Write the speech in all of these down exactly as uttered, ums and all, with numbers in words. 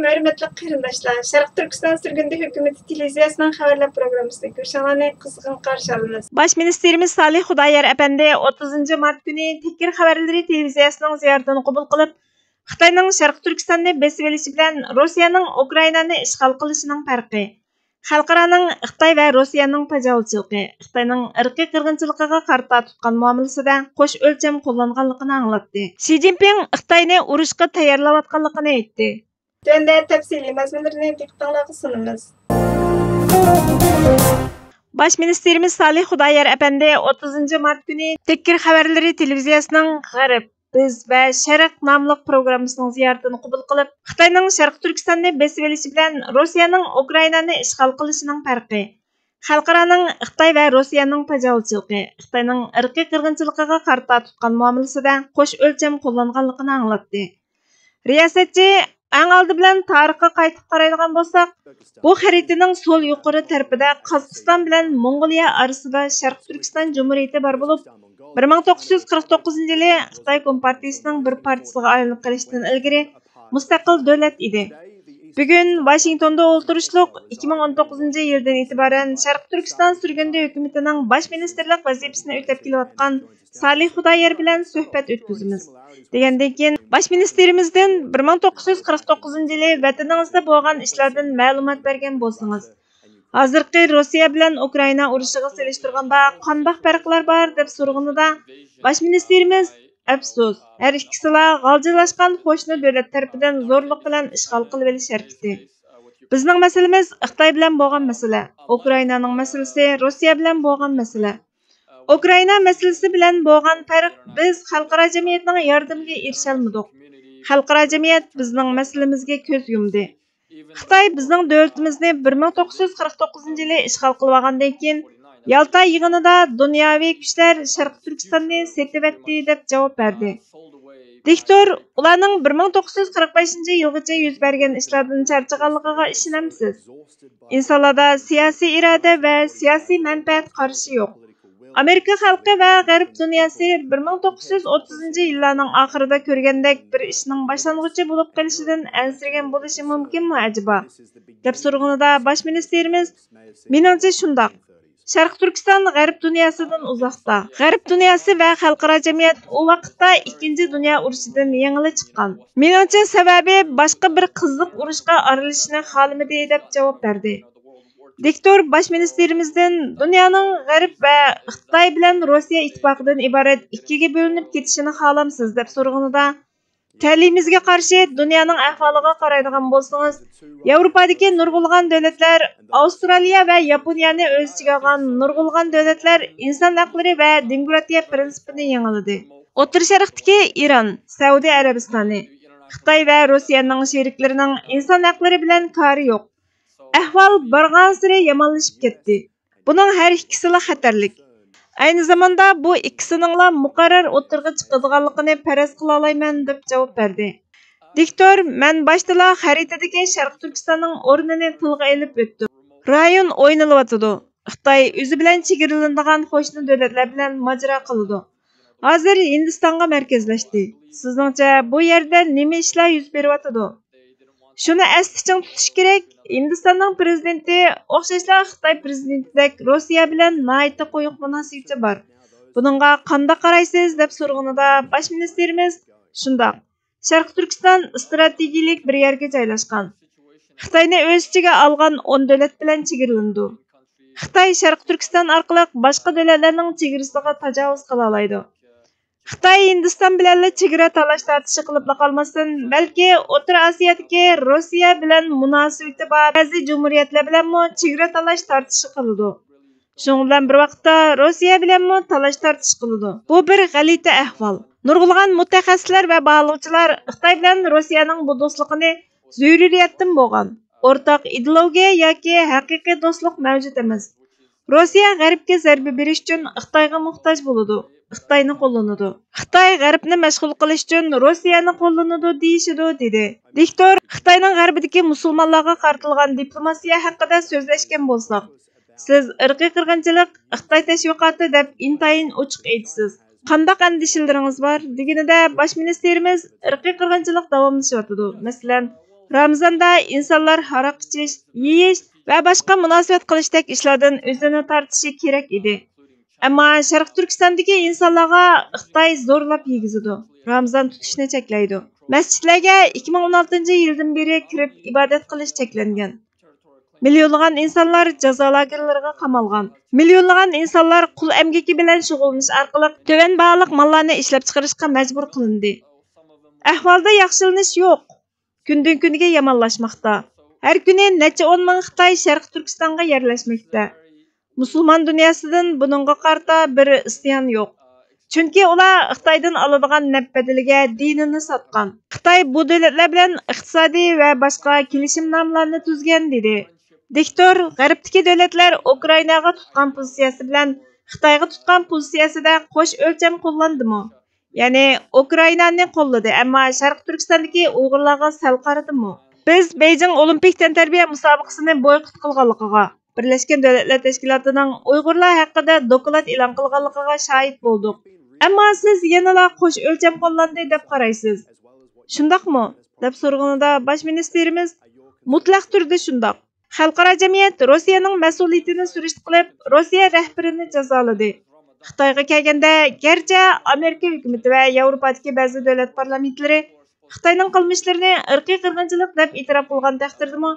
ھۆرمەتلىك قېرىنداشلار، شەرقىي تۈركىستان سۈرگۈندە ھۆكۈمىتى تېلېۋىزىيەسىنىڭ خەۋەرلەر پروگراممىسىغا كۆرۈشۈڭلارنى قىزغىن قارشى ئالىمىز. باش مىنىستىرىمىز سالىھ خۇدايار ئەپەندى ئوتتۇزىنچى مارت كۈنى تېكىر خەۋەرلىرى تېلېۋىزىيەسىنىڭ زىيارىتىنى قوبۇل قىلىپ، خىتاينىڭ شەرقىي تۈركىستاننى بېسىۋېلىشى بىلەن روسىيەنىڭ ئۇكرائىنانى ئىشغال قىلىشىنىڭ پەرقى، خەلقئارانىڭ خىتاي ۋە روسىيەنىڭ تاجاۋۇزچىلىقى، خىتاينىڭ ئىرقىي قىرغىنچىلىقىغا قارىتا تۇتقان مۇئامىلىسىدە قوش ئۆلچەم قوللانغانلىقىنى ئاڭلاتتى. شى جىنپىڭ خىتاينى ئۇرۇشقا تەييارلاۋاتقانلىقىنى ئېيتتى. تۆۋەندە تەپسىلىي مەزمۇنلىرىنى دىققىتىڭلارغا سۇنىمىز. باش مىنىستىرىمىز سالىھ خۇدايار ئەپەندى ئوتتۇزىنچى مارت كۈنى تېكىر خەۋەرلىرى تېلېۋىزىيەسىنىڭ غەرب، بىز ۋە شەرق ناملىق پروگراممىسىنىڭ زىيارىتىنى قوبۇل قىلىپ، خىتاينىڭ شەرقىي تۈركىستاننى بېسىۋېلىشى بىلەن روسىيەنىڭ ئۇكرائىنانى ئىشغال قىلىشىنىڭ پەرقى، خەلقئارانىڭ خىتاي ۋە روسىيەنىڭ تاجاۋۇزچىلىقى، خىتاينىڭ ئىرقىي قىرغىنچىلىقىغا قارىتا تۇتقان مۇئامىلىسىدە قوش ئۆلچەم قوللانغانلىقىنى ئاڭلاتتى. رىياسەتچى ئەڭ ئالدى بىلەن تارىخقا قايتىپ قارايدىغان بولساق، بۇ خەرىتىنىڭ سول يۇقىرى تەرىپىدە قازاقىستان بىلەن موڭغۇلىيە ئارىسىدا شەرقىي تۈركىستان جۇمھۇرىيىتى بار بولۇپ، بىر مىڭ توققۇز يۈز قىرىق توققۇزىنچى يىلى خىتاي كومپارتىيىسىنىڭ بىر پارچىسىغا ئايلىنىپ قېلىشتىن ئىلگىرى مۇستەقىل دۆلەت ئىدى. بۈگۈن ۋاشىنگتوندا ئولتۇرۇشلۇق ئىككى مىڭ ئون توققۇزىنچى يىلدىن ئېتىبارەن شەرقىي تۈركىستان سۈرگۈندە ھۆكۈمىتىنىڭ باش مىنىستىرلىق ۋەزىپىسىنى ئۆتەپ كېلىۋاتقان سالىھ خۇدايار بىلەن سۆھبەت ئۆتكۈزىمىز، دېگەندىن كېيىن، باش مىنىستىرىمىزدىن بىر مىڭ توققۇز يۈز قىرىق توققۇزىنچى يىلى ۋەتىنىڭىزدە بولغان ئىشلاردىن مەلۇمات بەرگەن بولسىڭىز، ھازىرقى روسىيە بىلەن ئۇكرائىنا ئۇرۇشىغا سېلىشتۇرغاندا قانداق پەرقلەر بار؟ دەپ سورىغىنىدا، باش مىنىستىرىمىز، ئەپسۇس، ھەر ئىككىسىلا غالجىرلاشقان قوشنا دۆلەت تەرىپىدىن زورلۇق بىلەن ئىشغال قىلىۋېلىش ھەرىكىتى. بىزنىڭ مەسىلىمىز خىتاي بىلەن بولغان مەسىلە، ئۇكرائىنانىڭ مەسىلىسى روسىيە بىلەن بولغان مەسىلە. ئۇكرائىنا مەسىلىسى بىلەن بولغان پەرق، بىز خەلقئارا جەمئىيەتنىڭ ياردىمىگە ئېرىشەلمىدۇق. خەلقئارا جەمئىيەت بىزنىڭ مەسىلىمىزگە كۆز يۇمدى. خىتاي بىزنىڭ دۆلىتىمىزنى بىر مىڭ توققۇز يۈز قىرىق توققۇزىنچى يىلى ئىشغال قىلىۋالغاندىن كېيىن، يالتا يىغىنىدا دۇنياۋى كۈچلەر شەرقىي تۈركىستاننى سېتىۋەتتى دەپ جاۋاب بەردى. دىكتور، ئۇلارنىڭ بىر مىڭ توققۇز يۈز قىرىق بەشىنچى يىلغىچە يۈز بەرگەن ئىشلاردىن چارچىغانلىقىغا ئىشىنەمسىز؟ ئىنسانلاردا سىياسىي ئىرادە ۋە سىياسىي مەنپەئەت قارىشى يوق. ئامېرىكا خەلقى ۋە غەرب دۇنياسى بىر مىڭ توققۇز يۈز ئوتتۇزىنچى يىللارنىڭ ئاخىرىدا كۆرگەندەك بىر ئىشنىڭ باشلانغۇچى بولۇپ قېلىشىدىن ئەنسىرىگەن بولۇشى مۇمكىنمۇ ئەجەبا؟ دەپ سورىغىنىدا باش مىنىستىرىمىز، مېنىڭچە شۇنداق. شەرقىي تۈركىستان غەرب دۇنياسىدىن ئۇزاقتا. غەرب دۇنياسى ۋە خەلقئارا جەمئىيەت ئۇ ۋاقىتتا ئىككىنچى دۇنيا ئۇرۇشىدىن يېڭىلا چىققان. مېنىڭچە سەۋەبى باشقا بىر قىزىق ئۇرۇشقا ئارىلىشىشنى خالىمىدى، دەپ جاۋاب بەردى. دىكتور باش مىنىستىرىمىزدىن دۇنيانىڭ غەرب ۋە خىتاي بىلەن روسىيە ئىتتىپاقىدىن ئىبارەت ئىككىگە بۆلۈنۈپ كېتىشىنى خالامسىز؟ دەپ سورىغىنىدا، تەلىيىمىزگە قارشى دۇنيانىڭ ئەھۋالىغا قارايدىغان بولسىڭىز، ياۋروپادىكى نۇرغۇنلىغان دۆلەتلەر، ئاۋسترالىيە ۋە ياپونىيەنى ئۆز ئىچىگە ئالغان نۇرغۇنلىغان دۆلەتلەر ئىنسان ھەقلىرى ۋە دېموكراتىيە پىرىنسىپىنى يېڭىلىدى. ئوتتۇرا شەرقتىكى ئىران، سەئۇدى ئەرەبىستانى، خىتاي ۋە روسىيەنىڭ شېرىكلىرىنىڭ ئىنسان ھەقلىرى بىلەن كارى يوق. ئەھۋال بارغانسېرى يامانلىشىپ كەتتى. بۇنىڭ ھەر ئىككىسىلا خەتەرلىك. ئەينى زاماندا بۇ ئىككىسىنىڭلا مۇقەررەر ئوتتۇرىغا چىقىدىغانلىقىنى پەرەز قىلالايمەن، دەپ جاۋاب بەردى. دىكتور، مەن باشتىلا خەرىتىدىكى شەرقىي تۈركىستاننىڭ ئورنىنى تىلغا ئېلىپ ئۆتتۈم. رايون ئوينىلىۋاتىدۇ. خىتاي ئۆزى بىلەن چېگرىلىنىدىغان قوشنا دۆلەتلەر بىلەن ماجىرا قىلىدۇ. ھازىر ھىندىستانغا مەركەزلەشتى. سىزنىڭچە بۇ يەردە نېمە ئىشلار يۈز بېرىۋاتىدۇ؟ شۇنى ئەستە چىڭ تۇتۇش كېرەك، ھىندىستاننىڭ پىرېزىدېنتى ئوخشاشلا خىتاي پىرېزىدېنتىدەك روسىيە بىلەن ناھايىتى قويۇق مۇناسىۋىتى بار. بۇنىڭغا قانداق قارايسىز؟ دەپ سورىغىنىدا باش مىنىستىرىمىز، شۇنداق. شەرقىي تۈركىستان ئىستراتېگىيىلىك بىر يەرگە جايلاشقان. خىتاينى ئۆز ئىچىگە ئالغان ئون دۆلەت بىلەن چېگرىلىنىدۇ. خىتاي شەرقىي تۈركىستان ئارقىلىق باشقا دۆلەتلەرنىڭ چېگرىسىغا تاجاۋۇز قىلالايدۇ. خىتاي ھىندىستان بىلەنلا چېگرا تالاش تارتىشى قىلىپلا قالماستىن، بەلكى ئوتتۇرا ئاسىيادىكى روسىيە بىلەن مۇناسىۋىتى بار بەزى جۇمھۇرىيەتلەر بىلەنمۇ چېگرا تالاش تارتىشى قىلىدۇ. شۇنىڭ بىلەن بىر ۋاقىتتا روسىيە بىلەنمۇ تالاش تارتىش قىلىدۇ. بۇ بىر غەلىتە ئەھۋال. نۇرغۇنلىغان مۇتەخەسسىسلەر ۋە باھالىغۇچىلار خىتاي بىلەن روسىيەنىڭ بۇ دوستلۇقىنى زۆرۈرىيەتتىن بولغان، ئورتاق ئىدېئولوگىيە ياكى ھەقىقىي دوستلۇق مەۋجۇت ئەمەس. روسىيە غەربكە زەربە بېرىش ئۈچۈن خىتايغا موھتاج بولىدۇ، خىتاينى قوللىنىدۇ. خىتاي غەربنى مەشغۇل قىلىش ئۈچۈن روسىيەنى قوللىنىدۇ دېيىشىدۇ، دېدى. دىكتور، خىتاينىڭ غەربىدىكى مۇسۇلمانلارغا قارىتىلغان دىپلوماتىيە ھەققىدە سۆزلەشكەن بولساق، سىز ئىرقىي قىرغىنچىلىق خىتاي تەشۋىقاتى دەپ ئىنتايىن ئوچۇق ئېيتىسىز. قانداق ئەندىشىلىرىڭىز بار؟ دېگىنىدە، باش مىنىستىرىمىز ئىرقىي قىرغىنچىلىق داۋاملىشىۋاتىدۇ. مەسىلەن، رامىزاندا ئىنسانلار ھاراق ئىچىش، يېيىش ۋە باشقا مۇناسىۋەت قىلىشتەك ئىشلاردىن ئۆزىنى تارتىشى كېرەك ئىدى. ئەمما شەرقىي تۈركىستاندىكى ئىنسانلارغا خىتاي زورلاپ يېگۈزىدۇ، رامىزان تۇتۇشنى چەكلەيدۇ. مەسچىتلەرگە ئىككى مىڭ ئون ئالتىنچى يىلدىن بېرى كىرىپ ئىبادەت قىلىش چەكلەنگەن. مىليونلىغان ئىنسانلار جازا لاگېرلىرىغا قامالغان. مىليونلىغان ئىنسانلار قۇل ئەمگىكى بىلەن شۇغۇللىنىش ئارقىلىق تۆۋەن باھالىق ماللارنى ئىشلەپچىقىرىشقا مەجبۇر قىلىندى. ئەھۋالدا ياخشىلىنىش يوق. كۈندىن-كۈنگە يامانلاشماقتا. ھەر كۈنى نەچچە ئون مىڭ خىتاي شەرقىي تۈركىستانغا يەرلەشمەكتە. مۇسۇلمان دۇنياسىدىن بۇنىڭغا قارىتا بىر ئىسيان يوق. چۈنكى ئۇلار خىتايدىن ئالىدىغان نەپ بەدىلىگە دىنىنى ساتقان. خىتاي بۇ دۆلەتلەر بىلەن ئىقتىسادىي ۋە باشقا كېلىشىمنامىلارنى تۈزگەن، دېدى. دىكتور، غەربتىكى دۆلەتلەر ئۇكرائىناغا تۇتقان پوزىتسىيەسى بىلەن خىتايغا تۇتقان پوزىتسىيەسىدە قوش ئۆلچەم قوللاندىمۇ؟ يەنى ئۇكرائىنانى قوللىدى، ئەمما شەرقىي تۈركىستاندىكى ئۇيغۇرلارغا سەل قارىدىمۇ؟ بىز بېيجىڭ ئولىمپىك تەنتەربىيە مۇسابىقىسىنى بويكوت قىلغانلىقىغا، بىرلەشكەن دۆلەتلەر تەشكىلاتىنىڭ ئۇيغۇرلار ھەققىدە دوكلات ئېلان قىلغانلىقىغا شاھىت بولدۇق. ئەمما سىز يەنىلا قوش ئۆلچەم قوللاندى دەپ قارايسىز. شۇنداقمۇ؟ دەپ سورىغىنىدا باش مىنىستىرىمىز، مۇتلەق تۈردە شۇنداق. خەلقئارا جەمئىيەت روسىيەنىڭ مەسئۇلىيىتىنى سۈرۈشتە قىلىپ، روسىيە رەھبىرىنى جازالىدى. خىتايغا كەلگەندە، گەرچە ئامېرىكا ھۆكۈمىتى ۋە ياۋروپادىكى بەزى دۆلەت پارلامېنتلىرى خىتاينىڭ قىلمىشلىرىنى ئىرقىي قىرغىنچىلىق دەپ ئېتىراپ قىلغان تەقدىردىمۇ،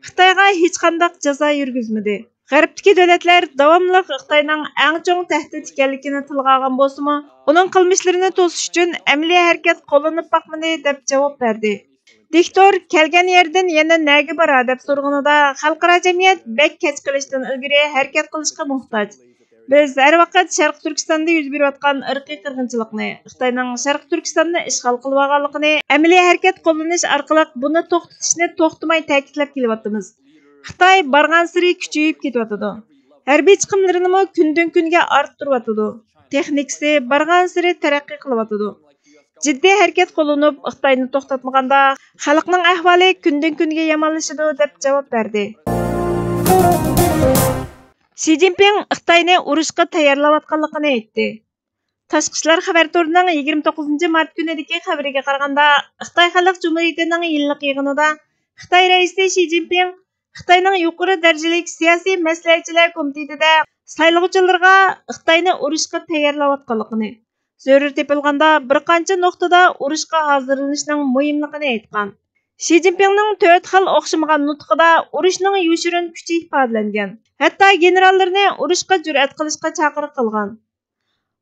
خىتايغا ھېچقانداق جازا يۈرگۈزمىدى. غەربتىكى دۆلەتلەر داۋاملىق خىتاينىڭ ئەڭ چوڭ تەھدىت ئىكەنلىكىنى تىلغا ئالغان بولسىمۇ، ئۇنىڭ قىلمىشلىرىنى توسۇش ئۈچۈن ئەمەلىي ھەرىكەت قوللىنىپ باقمىدى، دەپ جاۋاب بەردى. دىكتور، كەلگەن يەردىن يەنە نەگە بارا؟ دەپ سورىغىنىدا، خەلقئارا جەمئىيەت بەك كەچ قىلىشتىن ئىلگىرى ھەرىكەت قىلىشقا موھتاج. بىز ھەر ۋاقىت شەرقىي تۈركىستاندا يۈز بېرىۋاتقان ئىرقىي قىرغىنچىلىقنى، خىتاينىڭ شەرقىي تۈركىستاننى ئىشغال قىلىۋالغانلىقىنى ئەمەلىي ھەرىكەت قوللىنىش ئارقىلىق بۇنى توختىتىشنى توختىماي تەكىتلەپ كېلىۋاتىمىز. خىتاي بارغانسېرى كۈچىيىپ كېتىۋاتىدۇ. ھەربىي چىقىملىرىنىمۇ كۈندىن-كۈنگە ئارتتۇرۇۋاتىدۇ. تېخنىكىسى بارغانسېرى تەرەققىي قىلىۋاتىدۇ. جىددىي ھەرىكەت قوللىنىپ، خىتاينى توختاتمىغاندا، خەلقنىڭ ئەھۋالى كۈندىن-كۈنگە يامانلىشىدۇ، دەپ جاۋاب بەردى. شى جىنپىڭ خىتاينى ئۇرۇشقا تەييارلاۋاتقانلىقىنى ئېيتتى. تاشقى ئىشلار خەۋەر تورىنىڭ يىگىرمە توققۇزىنچى مارت كۈنىدىكى خەۋىرىگە قارىغاندا، خىتاي خەلق جۇمھۇرىيىتىنىڭ يىللىق يىغىنىدا خىتاي رەئىسى شى جىنپىڭ خىتاينىڭ يۇقىرى دەرىجىلىك سىياسىي مەسلىھەتچىلەر كومىتېتىدا سايلىغۇچىلىرىغا خىتاينى ئۇرۇشقا تەييارلاۋاتقانلىقىنى، زۆرۈر تېپىلغاندا بىر قانچە نۇقتىدا ئۇرۇشقا ھازىرلىنىشنىڭ مۇھىملىقىنى ئېيتقان. شى جىنپىڭنىڭ تۆت خىل ئوخشىمىغان نۇتقىدا ئۇرۇشنىڭ يوشۇرۇن كۈچى ئىپادىلەنگەن. ھەتتا گېنېراللىرىنى ئۇرۇشقا جۈرئەت قىلىشقا چاقىرىق قىلغان.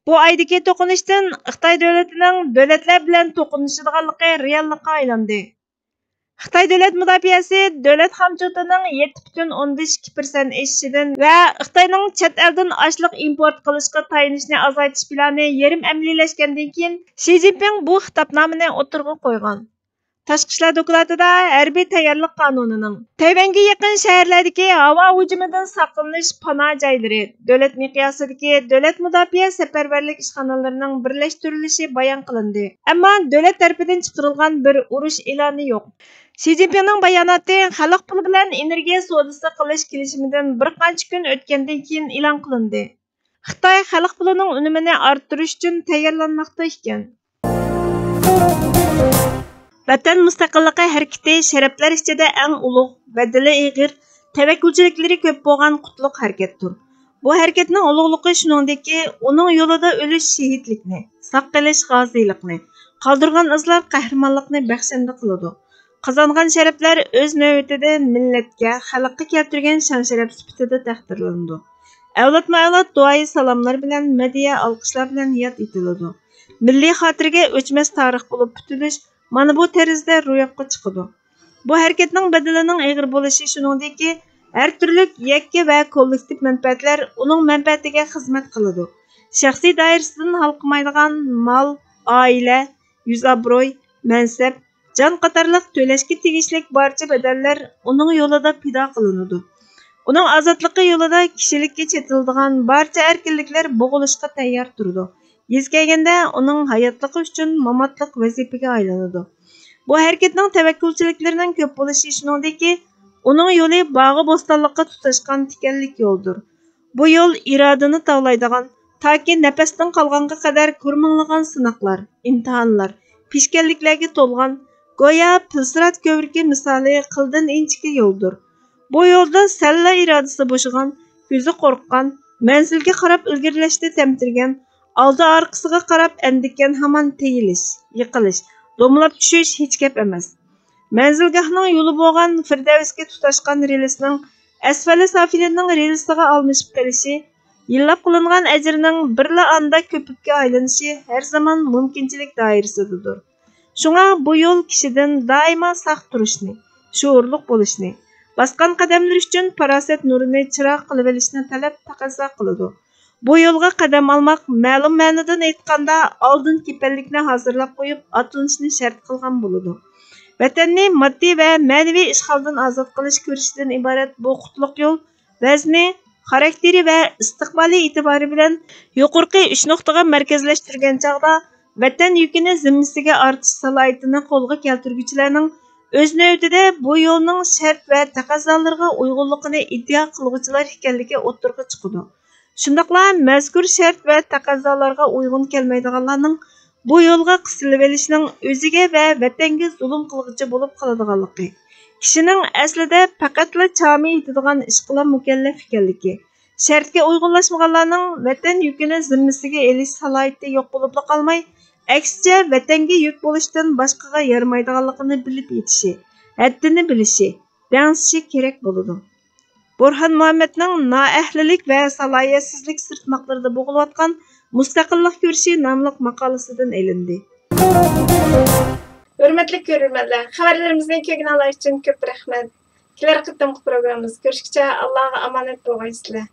بۇ ئايدىكى توقۇنۇشتىن خىتاي دۆلىتىنىڭ دۆلەتلەر بىلەن توقۇنۇشىدىغانلىقى رېئاللىققا ئايلاندى. خىتاي دۆلەت مۇداپىئەسى دۆلەت خامچوتىنىڭ يەتتە پۈتۈن ئوندىن ئىككى پىرسەنت ئېشىشىدىن ۋە خىتاينىڭ چەت ئەلدىن ئاشلىق ئىمپورت قىلىشقا تايىنىشنى ئازايتىش پىلانى يېرىم ئەمەلىيلەشكەندىن كېيىن، شى جىنپىڭ بۇ خىتابنامىنى ئوتتۇرىغا قويغان. تاشقى ئىشلار دوكلاتىدا ھەربىي تەييارلىق قانۇنىنىڭ، تەيۋەنگە يېقىن شەھەرلەردىكى ھاۋا ھۇجۇمىدىن ساقلىنىش پاناھ جايلىرى، دۆلەت مىقياسىدىكى دۆلەت مۇداپىئە سەپەرۋەرلىك ئىشخانىلىرىنىڭ بىرلەشتۈرۈلۈشى بايان قىلىندى. ئەمما دۆلەت تەرىپىدىن چىقىرىلغان بىر ئۇرۇش ئېلانى يوق. شى جىنپىڭنىڭ باياناتى خەلق پۇلى بىلەن ئېنېرگىيە سودىسى قىلىش كېلىشىمىدىن بىر قانچە كۈن ئۆتكەندىن كېيىن ئېلان قىلىندى. خىتاي خەلق پۇلىنىڭ ئۈنۈمىنى ئارتتۇرۇش ئۈچۈن تەييارلانماقتا ئىكەن. ۋەتەن مۇستەقىللىقى ھەرىكىتى شەرەپلەر ئىچىدە ئەڭ ئۇلۇغ، بەدىلى ئېغىر، تەۋەككۈلچىلىكلىرى كۆپ بولغان قۇتلۇق ھەرىكەتتۇر. بۇ ھەرىكەتنىڭ ئۇلۇغلۇقى شۇنىڭدىكى، ئۇنىڭ يولىدا ئۆلۈش شېھىتلىكنى، ساق قېلىش غازىيلىقنى، قالدۇرغان ئىزلار قەھرىمانلىقنى بەخشەندە قىلىدۇ. قازانغان شەرەپلەر ئۆز نۆۋىتىدە مىللەتكە، خەلققە كەلتۈرگەن شان-شەرەپ سۈپىتىدە تەقدىرلىنىدۇ. ئەۋلادمۇ ئەۋلاد دۇئايى سالاملار بىلەن، مەدھىيە ئالقىشلار بىلەن ياد ئېتىلىدۇ. مىللىي خاتىرىگە ئۆچمەس تارىخ بولۇپ پۈتۈلۈش مانا بۇ تەرزدە روياپقا چىقىدۇ. بۇ ھەرىكەتنىڭ بەدىلىنىڭ ئېغىر بولۇشى شۇنىڭدىكى، ھەر تۈرلۈك يەككە ۋە كوللېكتىپ مەنپەئەتلەر ئۇنىڭ مەنپەئەتىگە خىزمەت قىلىدۇ. شەخسىي دائىرىسىدىن ھالقىمايدىغان مال، ئائىلە، يۈز-ئابرۇي، مەنسەپ، جان قاتارلىق تۆلەشكە تېگىشلىك بارچە بەدەللەر ئۇنىڭ يولىدا پىدا قىلىنىدۇ. ئۇنىڭ ئازادلىقى يولىدا كىشىلىككە چېتىلىدىغان بارچە ئەركىنلىكلەر بوغۇلۇشقا تەييار تۇرىدۇ. يېزا كەلگەندە ئۇنىڭ ھاياتلىقى ئۈچۈن ماماتلىق ۋەزىپىگە ئايلىنىدۇ. بۇ ھەرىكەتنىڭ تەۋەككۈلچىلىكلىرىنىڭ كۆپ بولۇشى شۇنىڭدىنكى، ئۇنىڭ يولى باغۇ بوستانلىققا تۇتاشقان تىكەنلىك يولدۇر. بۇ يول ئىرادىنى تاۋلايدىغان، تاكى نەپەستىن قالغانغا قەدەر كورمىڭلىغان سىناقلار، ئىمتىھانلار، پېشكەللىكلەرگە تولغان، گويا پىلسىرات كۆۋرۈكى مىسالى قىلدىن ئىنچىكە يولدۇر. بۇ يولدا سەللا ئىرادىسى بوشىغان، كۆزى قورققان، مەنزىلگە قاراپ ئىلگىرىلەشتە تەمتىرىگەن، ئالدى ئارقىسىغا قاراپ ئەندىككەن ھامان تېيىلىش، يىقىلىش، دومىلاپ چۈشۈش ھېچ گەپ ئەمەس. مەنزىلگاھنىڭ يولى بولغان فىردەۋسكە تۇتاشقان رېلىسنىڭ ئەسفەلى سافىلىنىڭ رېلىسىغا ئالمىشىپ قېلىشى، يىللاپ قىلىنغان ئەجىرنىڭ بىرلا ئاندا كۆپۈككە ئايلىنىشى ھەر زامان مۇمكىنچىلىك دائىرىسىدىدۇر. شۇڭا بۇ يول كىشىدىن دائىما ساق تۇرۇشنى، شوئۇرلۇق بولۇشنى، باسقان قەدەملىرى ئۈچۈن پاراسەت نۇرىنى چىراغ قىلىۋېلىشنى تەلەپ، تەقەززا قىلىدۇ. بۇ يولغا قەدەم ئالماق مەلۇم مەنىدىن ئېيتقاندا، ئالدىن كېپەنلىكنى ھازىرلاپ قويۇپ، ئاتلىنىشنى شەرت قىلغان بولىدۇ. ۋەتەننى ماددىي ۋە مەنىۋى ئىشغالدىن ئازاد قىلىش كۈرىشىدىن ئىبارەت بۇ قۇتلۇق يول ۋەزنى، خاراكتېرى ۋە ئىستىقبالىي ئېتىبارى بىلەن يۇقىرىقى ئۈچ نۇقتىغا مەركەزلەشتۈرگەن چاغدا، ۋەتەن يۈكىنى زىممىسىگە ئارتىش سالاھىيىتىنى قولغا كەلتۈرگۈچىلەرنىڭ ئۆز نۆۋىتىدە بۇ يولنىڭ شەرت ۋە تەقەززالىرىغا ئۇيغۇنلۇقىنى ئىدىئا قىلغۇچىلار ئىكەنلىكى ئوتتۇرىغا چىقىدۇ. شۇنداقلا مەزكۇر شەرت ۋە تەقەززالارغا ئۇيغۇن كەلمەيدىغانلارنىڭ بۇ يولغا قىستىلىۋېلىشنىڭ ئۆزىگە ۋە ۋەتەنگە زۇلۇم قىلغۇچى بولۇپ قالىدىغانلىقى، كىشىنىڭ ئەسلىدە پەقەتلا چامى يېتىدىغان ئىشقىلا مۇكەللەپ ئىكەنلىكى، شەرتكە ئۇيغۇنلاشمىغانلارنىڭ ۋەتەن يۈكىنى زىممىسىگە ئېلىش سالاھىيىتى يوق بولۇپلا قالماي، ئەكسىچە، ۋەتەنگە يۈك بولۇشتىن باشقىغا يارىمايدىغانلىقىنى بىلىپ يېتىشى، ھەددىنى بىلىشى، دەڭسىشى كېرەك بولىدۇ. بورھان مۇھەممەدنىڭ نائەھلىلىك ۋە سالاھىيەتسىزلىك سىرتماقلىرىدا بوغۇلۇۋاتقان مۇستەقىللىق كۈرىشى ناملىق ماقالىسىدىن ئېلىندى. ھۆرمەتلىك كۆرۈرمەنلەر، خەۋەرلىرىمىزنى كۆرگىنىڭلار ئۈچۈن كۆپ رەھمەت. كېلەر قېتىمقى پروگراممىمىزدا كۆرۈشكىچە ئاللاغا ئامانەت بولغايسىلەر.